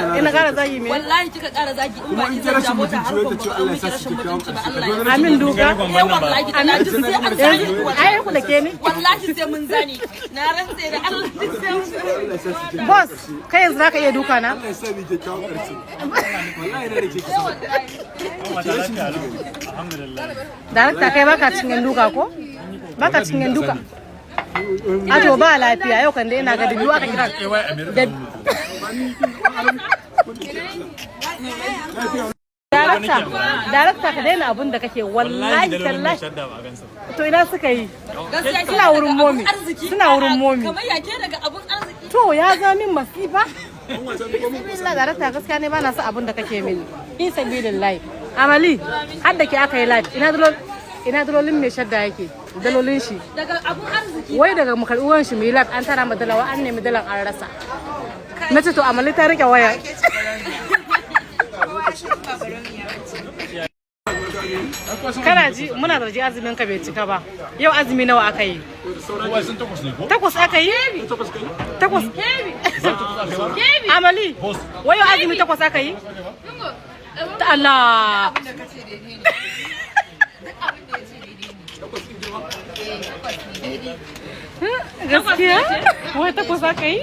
Ina ƙara zagi me? Wallahi kika ƙara zagi in ba Kuma ki in zan rashin ja mota mutunci har wai kun ta ce ba Allah ya miki sa rashin su kyakkyawan mutunci ba ƙarshe. Allah ya Ka Amin duka. Eh, wallahi tallahi duk sai an zane Yanzu ku wallahi. ai ku da ke ni. Wallahi sai mun zane. Na rantse da Allah duk sai mun zane. Allah ya sa su kyakkyawan Boss, ƙarshe. kai yanzu zaka iya duka na? Allah ya sa mu kyakkyawan ƙarshe. Wallahi na da ke kisa. Alhamdulillah. Darakta, kai baka cikin yan duka ko? Baka cikin yan duka. A to ba lafiya yau kan dai, ina ga dubu aka kira. Da Darakta, darakta, ka daina abun da kake, wallahi tallahi. Shadda ba a gansa ba. To ina suka yi? Gaskiya ke Suna daga wurin abun momi. arziki. Suna wurin momi. Kamar ya ke daga abun arziki. To ya zama min masifa. Bismillah, darakta, gaskiya ne bana son abun da kake mini. Fi sabilillahi. Amali, har da ke aka yi live. Ina dalol, ina dalolin mai shadda yake? Dalolin shi. Daga abun arziki. Wai daga mu karɓi wayan shi mu yi live, an tara ma dalawa, an nemi dalan an rasa. Na ce to Amali ta rike waya. Kana ji muna zargi azumin ka bai cika ba. Yau azumi nawa aka yi? Kowa sun takwas ne ko? Takwas aka yi? Takwas kai? Takwas. Amali, wai yau azumi takwas aka yi? Ta Allah. Gaskiya? Wai takwas aka yi?